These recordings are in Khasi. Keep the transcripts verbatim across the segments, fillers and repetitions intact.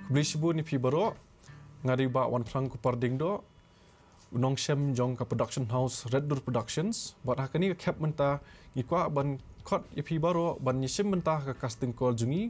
Khublei shibun ïa phi baroh, nga dei u Bah Wanphrang Kupar Diengdoh, u nongshem jong ka production house Red Door Productions, bad ha kane ka khep mynta ngi kwah ban khot ïa phi baroh ban ïashim bynta ha ka casting call jong ngi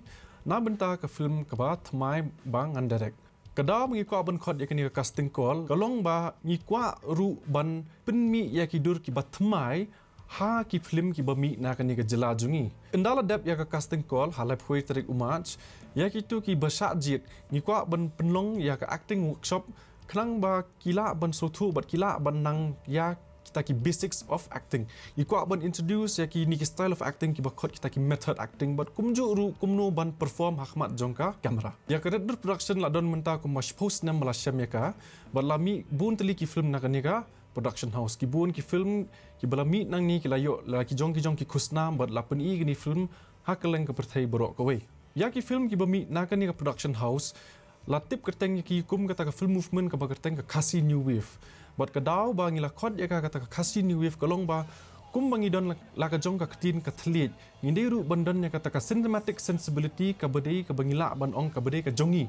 na bynta ka film kaba thymmai ba ngan direct. Ka daw ba ngi kwah ban khot ïa kane ka casting call ka long ba ngi kwah ruh ban pynmih ïa ki dur kiba thymmai ha ki film kiba mih na kane ka jylla jong ngi. Ynda la dep ïa ka casting call ha laiphew tarik u March, ïa kito kiba shah jied ngi kwah ban pynlong ïa ka acting workshop khnang ba ki lah ban sngewthuh bad ki lah ban nang ïa kita ki basics of acting. Ngi kwah ban introduce ïa kine ki style of acting kiba khot kita ki method acting bad kumjuh ruh kumno ban perform ha khmat jong ka camera. Ïa ka Red Door Production la don mynta kumba shiphew snem ba la shem ïa ka, bad la mih bun tylli ki film na kane ka production house. Ki bun ki film kiba la mih nangne ki la ïoh la ki jong ki jong ki khusnam bad la pyni kine film ha kylleng ka pyrthei baroh kawei. Ïa ki film kiba mih na kane ka production house la tip kyrteng ïa ki kum kata ka film movement kaba kyrteng ka Khasi New Wave. Bad ka daw ba ngi la khot ïa ka kata ka Khasi New Wave ka long ba kumba ngi don la, la ka jong ka ktien ka thylliej, ngi dei ruh ban don ïa kata ka cinematic sensibility kaba dei kaba ngi lah ban ong kaba dei ka jong ngi.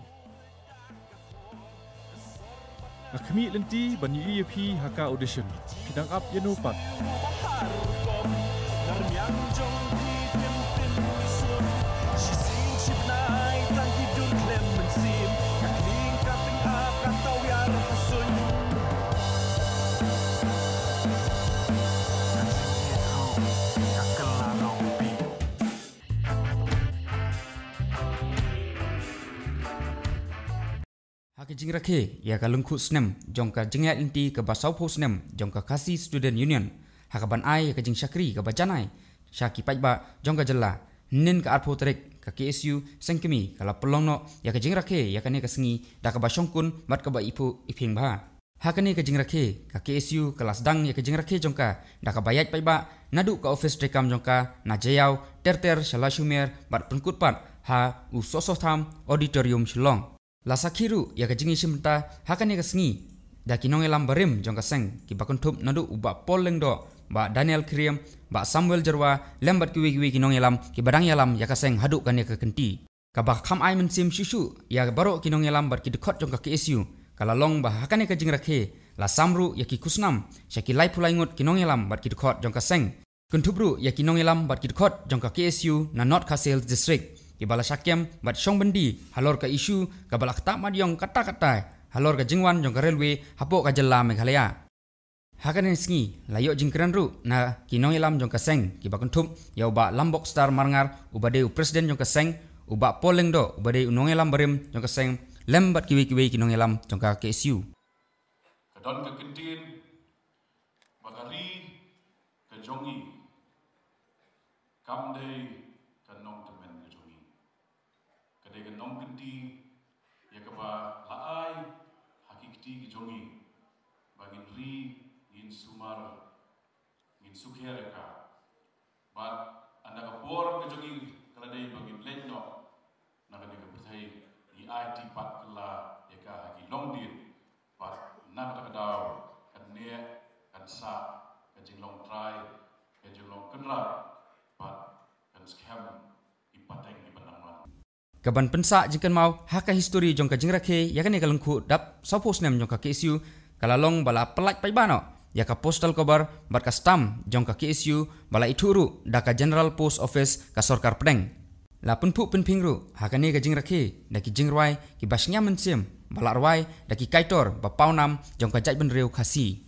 Nga khmih lynti ban ïohi ïa phi ha ka audition. Phi dang ap ïa no pat? Ha ka jingrakhe ïa ka lyngkhuh snem jong ka jingïaid lynti kaba sawphew snem jong ka Khasi Student Union, ha kaban ai ïa ka jingshakri kaba janai sha ki paidbah jong ka jylla, hynnin ka arphew tarik ka K S U Seng Kmie ka la pynlong noh ïa ka jingrakhe ïa kane ka sngi da kaba shongkun bad kaba iphuh iphieng bha. Ha kane ka jingrakhe ka K S U ka la sdang ïa ka jingrakhe jong ka da kaba ïaid paidbah naduh ka ophis treikam jong ka na Jaïaw ter ter sha Lashimer bad pynkut pat ha u Soso Tham Auditorium Shillong. La sakhi ruh ïa ka jingïashim bynta ha kane ka sngi da ki nongïalam barim jong ka seng kiba kynthup naduh u Bah Paul Lyngdoh, Bah Daniel Khyriem, Bah Samuel Jyrwa lem bad kiwei kiwei ki nongïalam kiba dang ïalam ïa ka seng haduh kane ka kynti. Kaba kham ai mynsiem shuh shuh ïa baroh ki nongïalam bad ki dkhot jong ka K S U ka la long ba ha kane ka jingrakhe la sam ruh ïa ki khusnam sha ki laiphew lai ngut ki nongïalam bad ki dkhot jong ka seng. Kynthup ruh ïa ki nongïalam bad ki dkhot jong ka K S U na North Khasi Hills District kiba la shah kem bad shong byndi halor ka issue kaba la ktah mat ïong katta katta halor ka jingwan jong ka railway hapoh ka jylla Meghalaya. Ha kane ka sngi la ïoh jingkren ruh na ki nongïalam jong ka seng kiba kynthup ïa u Bah Lambok Star Marngar uba dei u president jong ka seng, u Bah Paul Lyngdoh uba dei u nongïalam barim jong ka seng lem bad kiwei kiwei ki nongïalam jong ka K S U. Ka don ka kyntien ba ka ri ka jong ngi kam dei ka nongtymmen ka jong ngi. Ka dei ka nongkynti ïa kaba la ai ha ki kti ki jong ngi ba ngin ri, ngin sumar, ngin sukher ïa ka. Bad ynda ka por ka jong ngi ka la dei ba ngin leit noh na kane ka pyrthei, ngi aiti pat kylla ïa ka ha ki longdien. Bad na kata ka daw kan neh kan sah ka jinglong trai, ka jinglong kynrad, bad kan skhem ki pateng kiba nang wan. Kaban pynsah jingkynmaw ha ka histori jong ka jingrakhe ïa kane ka lyngkhuh dap sawphew snem jong ka K S U ka la long ba la pyllait paidbah noh ïa ka postal cover bad ka stamp jong ka K S U ba la ithuh ruh da ka General Post Office ka sorkar pdeng. La pynphuh pynphieng ruh ha kane ka jingrakhe da ki jingrwai kiba shngiam mynsiem ba la rwai da ki kaitor ba pawnam jong ka jaitbynriew Khasi.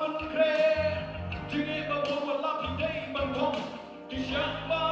Kre, jingeh ba bun wat la phi dei ban thong. Ki shah ba